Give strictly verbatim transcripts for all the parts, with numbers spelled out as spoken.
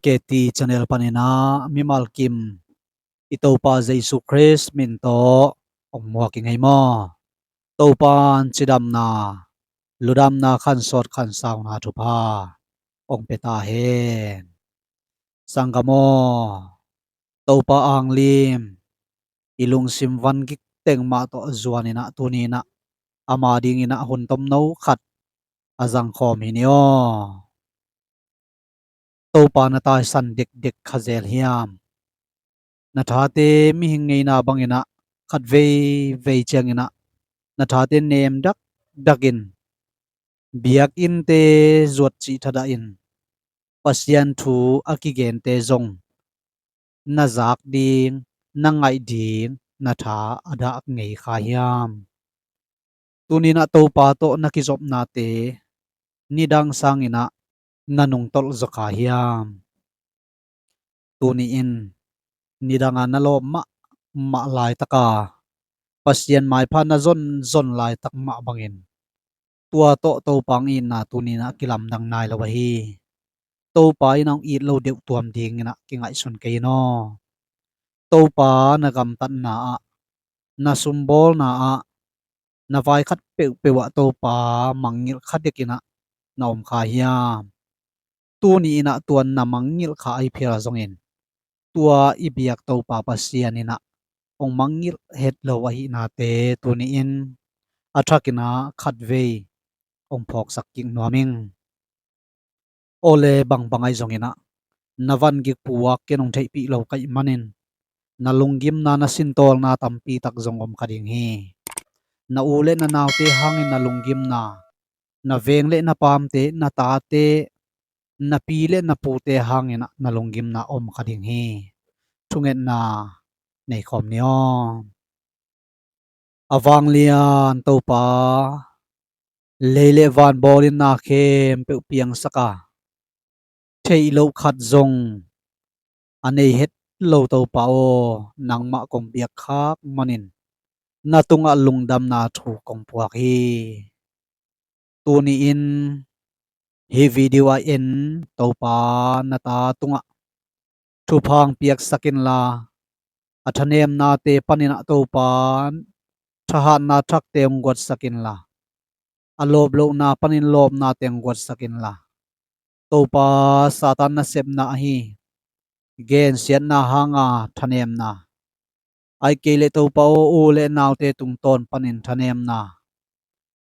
K T channel panin ah mimal kim i Topa Jesu Khrist min tawh hong muak ing ei maw? Topa'n cidamna, ludamna, khansawt khansauna thupha hong pia ta hen. Sanggam aw, Topa anglim, i lungsim van gik teng mah tawh zuanin ah tuni-in ah ama dingin ah hun tomno khat a zangkhawm hi ni aw. Topa na taisan dekdek kha zel hiam? Na thate mihing ngeina bangin ah khat veivei ciangin ah na thate nem dakdakin biakinnte zuat cih thadahin Pasian thu a kigente zong na zak ding, na ngaih ding na tha a dak ngei kha hiam? Tuni-in ah Topa tawh na kizopnate nidang sangin ah na nungtolh zaw kha hiam? Tuni-in nidanga na lawp mahmah laitaka Pasian maipha na zonzon laitak mah bangin tua tawh Topa hong itna tuni-in ah kilamdang nai lo ahi. Topa in hong it lo deuh tuam dingin ah kingaihsun kei in aw. Topa na gamtatna ah, na sumbawlna ah, na vai khat peuhpeuh ah Topa mangngilh kha dekin ah na om kha hiam? Tuni-in ah tua na mangngilh kha ahi phial zongin tua i biak Topa Pasian in ah hong mangngilh het lo ahihnate tuni-in a thakin ah khatvei hong phawksak kik nuam ing. Awle bangbang ahi zongin ah na van gik puak ken hong theihpih lo ka hih manin na lunggimna, na sintawlna tampi tak zong om kha ding hi. Na u le na naute hangin na lunggimna, na veng le na pamte, na tate, na pi le na pute hangin ah na lunggimna om kha ding hi. Thungetna nei khawm ni aw. A vanglian Topa, lei le van bawlin na khempeuh piangsak a, theih loh khat zong a nei het lo Topa aw, nangmah kong biak khak manin na tungah lungdamna thu kong puak hi. Tuni-in hih video a en Topa na ta tungah thupha hong piaksak inla, a thanemnate panin ah Topa thahatna thakte hong guatsak inla, a lawplohna panin lawpnate hong guatsak inla, Topa Satan nasepna ahi gensiatna hanga thanemna, ahih kei leh Topa aw, u le naute tungtawn panin thanemna,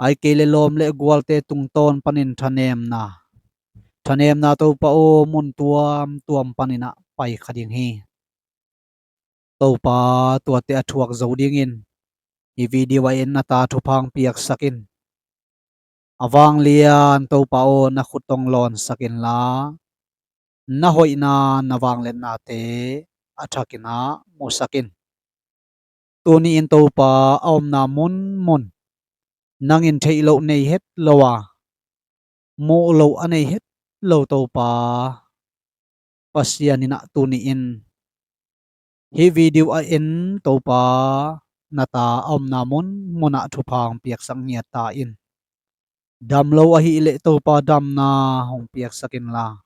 ahih kei leh lawm le gualte tungtawn panin thanemna, thanemna Topa aw, mun tuamtuam panin ah pai kha ding hi. Topa, tuate a thuak zo dingin hih video a en na ta thupha hong piaksak in. A vanglian Topa aw, na khut tawh hong lawnsak inla, na hoihna, na vangliatnate a thakin ah musak in. Tuni-in Topa, a omna munmun nangin theih loh nei het lo a, muh loh a nei het lo Topa Pasian in ah tuni-in hih video a en Topa na ta a omna munmun ah thupha hong piaksak ngiat ta in. Dam lo ahih leh Topa damna hong piaksak inla,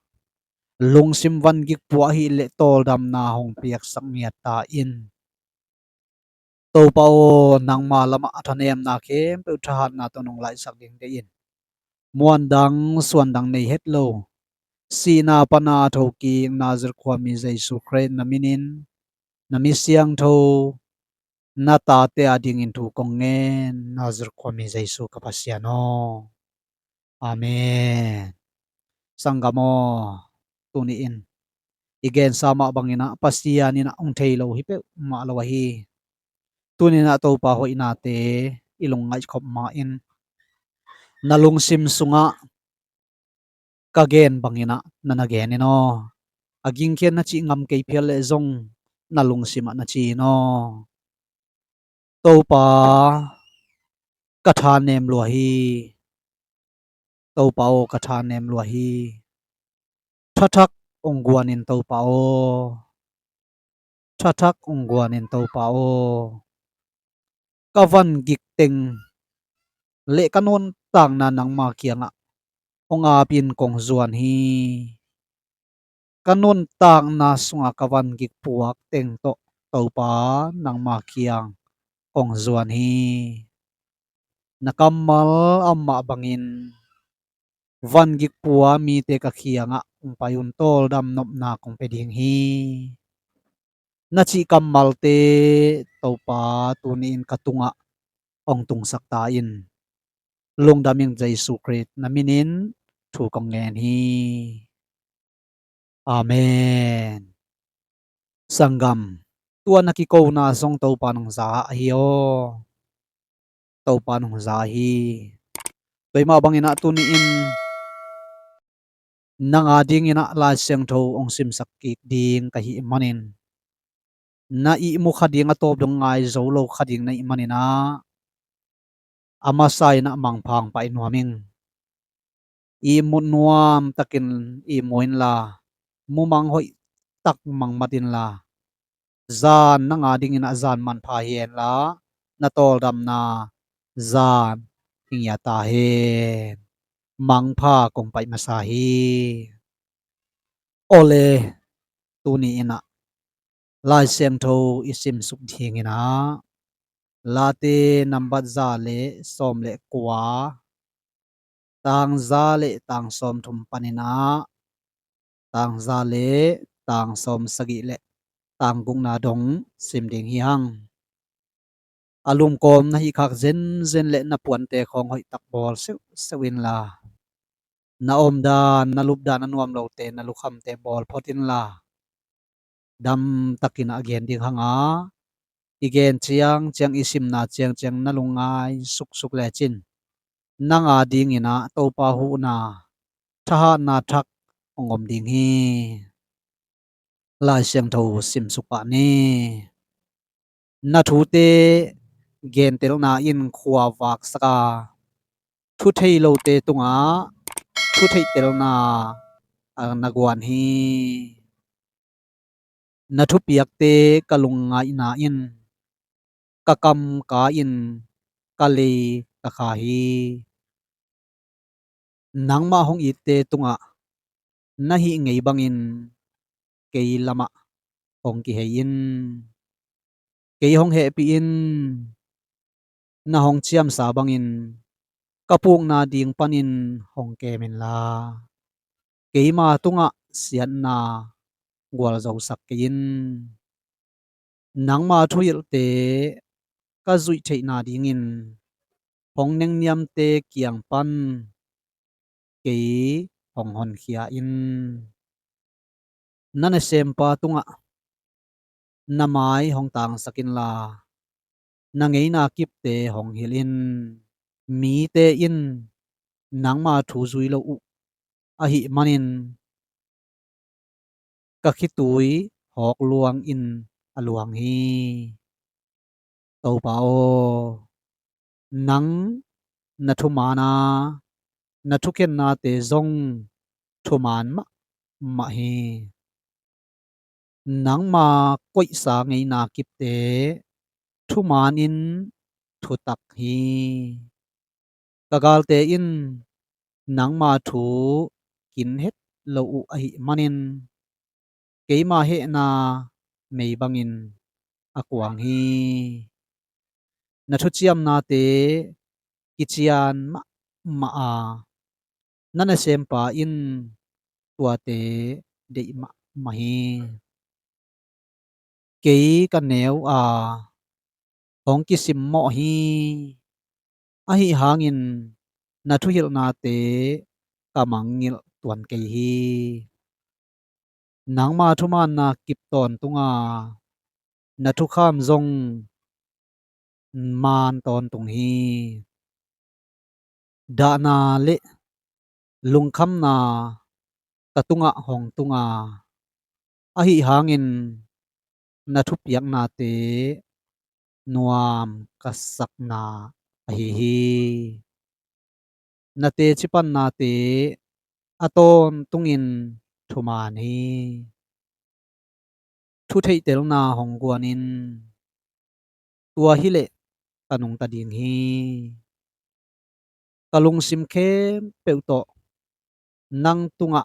lungsim van gik pua ahih leh tawldamna hong piaksak ngiat ta in. Topa aw, nangma lamah a thanemna khempeuh thahatna tawh nong laihsak ding deih in. Muandang suandang nei het lo, sihna pana a thokik Nazareth khuami Jesu Khrist na minin, na mi siangtho, na tate a dingin thu kong ngen, Nazareth khuami Jesu ka Pasian aw. Amen. Sanggam aw, tuni-in i gensa mah bangin ah Pasian in ah hong thei lo hi peuhmah lo ahi. Tuni-in ah Topa hoihnate i lungngaih khop ma-in na lungsim sungah ka gen bangin ah na na gen in aw. A gingkhian na cih ngam kei phial leh zong na lungsim ah na ci in aw. Topa, ka thanem lua hi. Topa aw, ka thanem lua hi. Thathak hong guan in Topa aw. Thathak hong guan in Topa aw. Ka van gik teng le ka nuntakna nangma kiangah hong ap in kong zuan hi. ka nuntakna sunga ka van gikpuak teng tawh Topa nangma kiang kong zuan hi. Na kammal a mah bangin van gikpua mite ka kiangah hong pai un, tawldam nopna kong pia ding hi. Na cih kammalte Topa tuni-in ka tungah hong tungsak ta in. Lungdam ing, Jesu Khrist na minin thu kong ngen hi. Amen. Sanggam, tua na kikona zong Topa nong za ahi aw. Topa nong za hi. Tua mah bangin ah tuni-in nang a dingin ah Lai Siangtho hong simsak kik ding ka hih manin, na ihmu kha ding, a tawp dong ngai zo lo kha ding na hih manin ah, a masa in ah mangpha hong pai nuam ing. Ihmu nuam takin ihmu inla, mumang hoih tak mangmat inla, zan nang a dingin ah zan manpha hi henla, na tawldamna zan hi ngiat ta hen. Mangpha kong pai masa hi. Awle, tuni-in ah Lai Siangtho i simsuk dingin ah, Late nambat za le sawm le kua, tang za le tang sawm thum panin ah, tang za le tang sawm sagih le tang gukna dong sim ding hi hang. A lumkawm na hih khak zenzen le na puante khawng hoih tak bawl seuhseuh inla, na omdan, na lupdan a nuam lote, na lukhamte bawl phot inla, dam takin a gen ding hang a, i gen ciangciang, i simna ciangciang na lungngai suksuk lecin, nang a dingin ah Topa huhna, thahatna thak hong om ding hi. Lai Siangtho simsuk pah ni. Na thute gentelna in khua vaksak a, thu thei lote tungah thu theihtelna, a, na guan hi. Na thupiakte ka lungngaihna in ka kam ka in ka lei ka kha hi. Nangmah hong itte tungah na hih ngei bangin kei lamah hong kihei in. Kei hong hehpih in, na hong ciamsa bangin ka pukna ding panin hong kem inla, keima tungah siatna gualzosak kei in. Nangma thuhilhte ka zuih theihna dingin hong nengniamte kiang pan kei hong honkhia in. Na nasempa tungah na mai hong tangsak inla, na ngeina kipte hong hilh in. Mite in nangma thu zui lo uh ahih manin ka khitui hawk luang in a luang hi. Topa aw, nang na thuman a, na thukhennate zong thuman mahmah hi. Nangma koihsa ngeina kipte thuman in thutak hi. Ka galte in nangma thu kin het lo uh ahih manin keima hehna mei bangin a kuang hi. Na thuciamnate kician mahmah a, na nasempa in tuate deih mahmah hi. Kei ka neu a, hong kisimmawh hi. Ahi hangin na thuhilhnate ka mangngilh tuan kei hi. Nangma thumanna kip tawntung a, na thukham zong man tawntung hi. Dahna le lungkhamna ka tungah hong tung a, ahi hangin na thupiaknate nuam ka sakna ahi hi. Na teci pannate a tawntungin thuman hi. Thu theihtelna hong guan in, tua hileh ka nungta ding hi. Ka lungsim khempeuh tawh nang tungah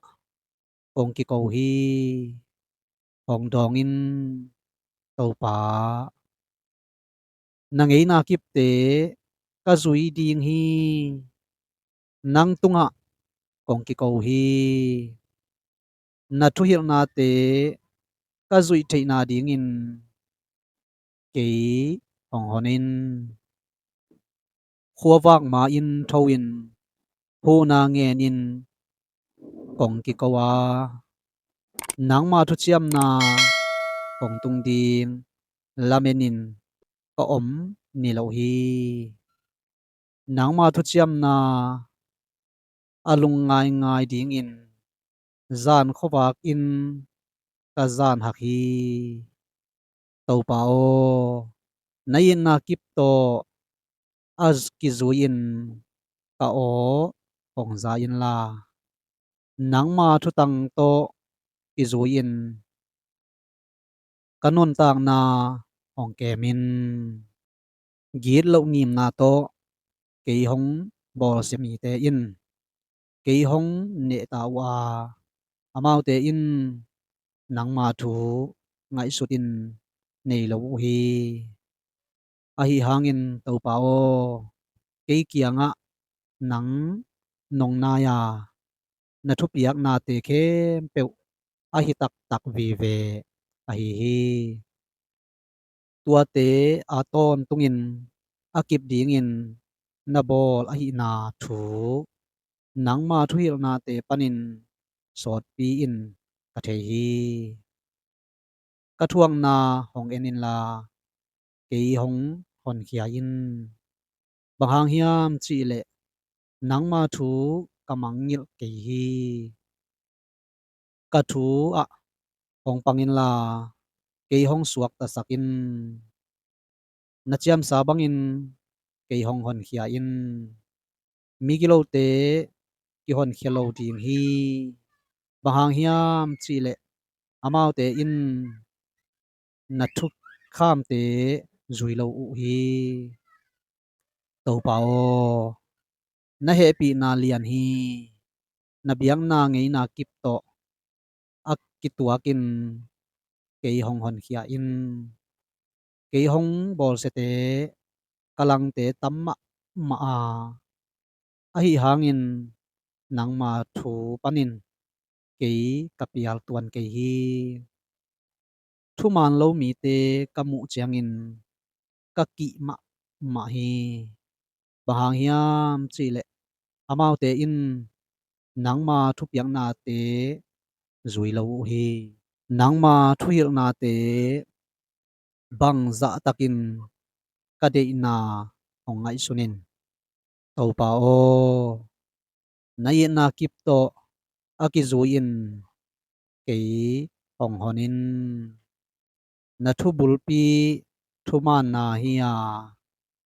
kong kiko hi. Hong dawng in, Topa, na ngeina kipte ka zui ding hi. Nang tungah kong kiko hi. Na thuhilhnate ka zuih theihna dingin kei hong hon in. Khuavak ma-in tho-in huhna ngenin kong kiko a, nangma thuciamna hong tung ding lamenin ka om ni lo hi. Nangma thuciamna a lungngaingai dingin zan khuavak in ka zan hak hi. Topa aw, na itna kip tawh a kizui-in ka aw hong za inla, nangma thutang tawh kizui-in ka nuntakna hong kem in. Gitloh ngimna tawh kei hong bawlsia mite in kei hong nehta uh a, amaute in nangma thu ngaihsutin nei lo uh hi. Ahi hangin Topa aw, kei kiangah nang nong nai a, na thupiaknate khempeuh ahi taktak vive ahi hi. Tuate a tawntungin a kip dingin na bawl ahihna thu nangma thuhilhnate panin sawtpi-in ka thei hi. Ka thuakna hong en inla, kei hong honkhia in. Bang hang hiam cihleh nangma thu ka mangngilh kei hi. Ka thu ah hong pang inla, kei hong suaktasak in. Na ciamsa bangin kei hong honkhia in. Migilote kihonkhia lo ding hi. Bang hang hiam cihleh amaute in na thukhamte zui lo uh hi. Topa aw, na hehpihna lian hi. Na biakna ngeina kip tawh a kituakin kei hong honkhia in. Kei hong bawlsiate ka langte tam mahmah a, ahi hangin nangma thu panin kei ka pial tuan kei hi. Thuman lo mite ka muh ciangin ka kih mahmah hi. Bang hang hiam cihleh amaute in nangma thupiaknate zui lo uh hi. Nangma thuhilhnate bangzahtakin ka deihna hong ngaihsun in. Topa aw, na itna kip tawh a kizui-in kei hong hon in. Na thubulpi thumaanna hi a,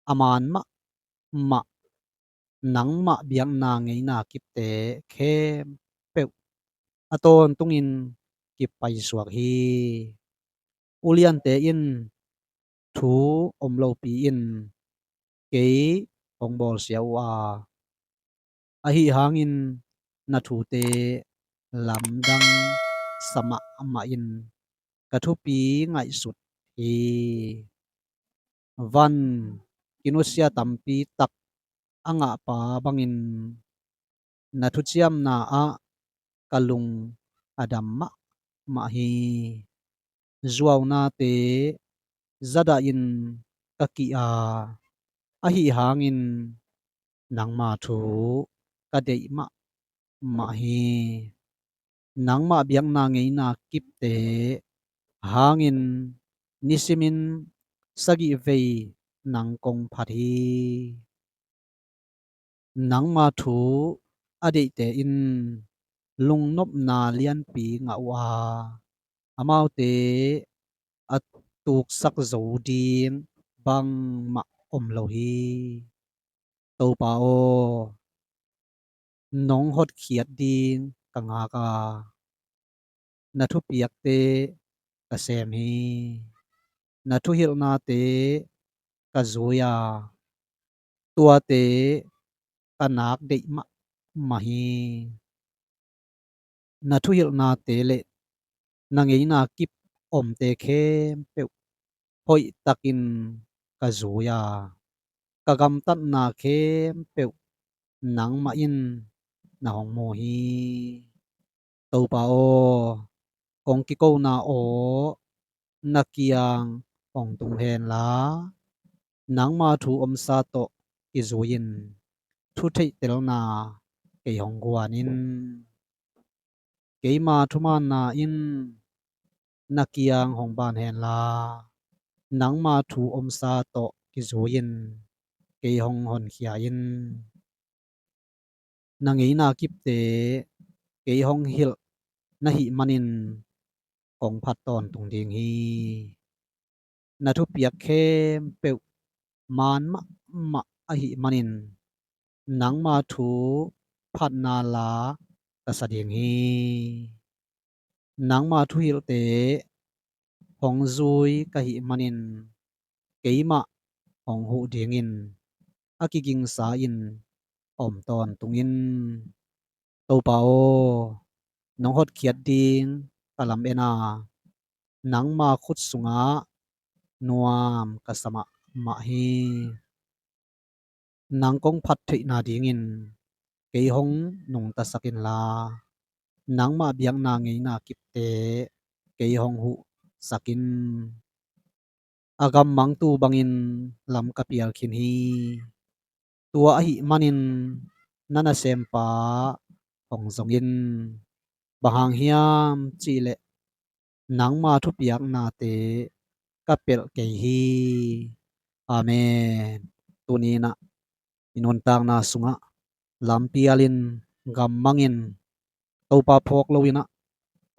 a maan mahmah nangmah biakna ngeina kipte khempeuh a tawntungin kipaisuak hi. Uliante in thu om lopi-in kei hong bawlsia uh a, ahi hangin na thute lamdang sa mahmahin ka thupi ngaihsut hi. Van kinusia tampi tak a ngahpa bangin na thuciamna ah ka lung a dam mahmah hi. Zuaunate zadahin ka kih a, ahi hangin nangma thu ka deih mahmah hi. Nangmah biakna ngeina kipte hangin nisimin sagih vei nang kong phat hi. Nangma thu a deihte in lungnopna lianpi ngah uh a, amaute a tuksak zo ding bangmah om lo hi. Topa aw, nong hotkhiat ding ka ngak a, na thupiakte ka sem hi. Na thuhilhnate ka zui a, tuate ka nak deih mahmah hi. Na thuhilhnate le na ngeina kip omte khempeuh hoihtakin ka zui a, ka gamtatna khempeuh nangmah in na hong mu hi. Topa aw, kong kikona aw na kiang hong tung hen la, nangma thu omsa tawh kizui-in thu theihtelna kei hong guan in. Keima thumaanna in na kiang hong ban hen la, nangma thu omsa tawh kizui-in kei hong honkhia in. Na ngeina kipte kei hong hilh na hih manin kong phat tawntung ding hi. Na thupiak khempeuh maan mahmah ahih manin nangma thu phatna la ka sa ding hi. Nangma thuhilhte hong zui ka hih manin keimah hong huh dingin a kigingsa-in om tawntung in. Topa aw, nong hotkhiat ding ka lam en a, nangma khut sungah nuam ka sa mahmah hi. Nang kong phat theihna dingin kei hong nungtasak inla, nangmah biakna ngeina kipte kei hong huhsak in. A gammangtu bangin lam ka pial khin hi. Tua ahih manin na nasempa hong zong in. Bang hang hiam cihleh nangma thupiaknate ka pelh kei hi. Amen. Tuni-in ah i nuntakna sungah lampialin, gammangin, Topa phawk loin ah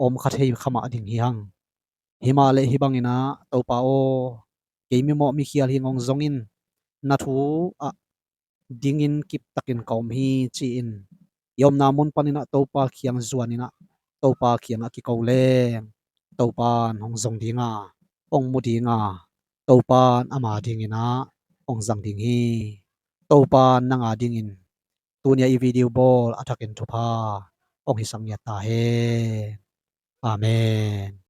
om kha thei kha mah ding hi hang. Himah le hih bangin ah, Topa aw, kei mimawh mikhial hi, hong zong in, na thu ah dingin kiptakin ka om hi ci-in i omna mun panin ah Topa kiang zuanin ah, Topa kiangah kiko leng Topa'n hong zong ding a, hong mu ding a, Topa'n ama dingin ah hong zang ding hi. Topa'n nang a dingin tuni-a i video bawl a thakin thupha hong hisak ngiat ta hen. Amen.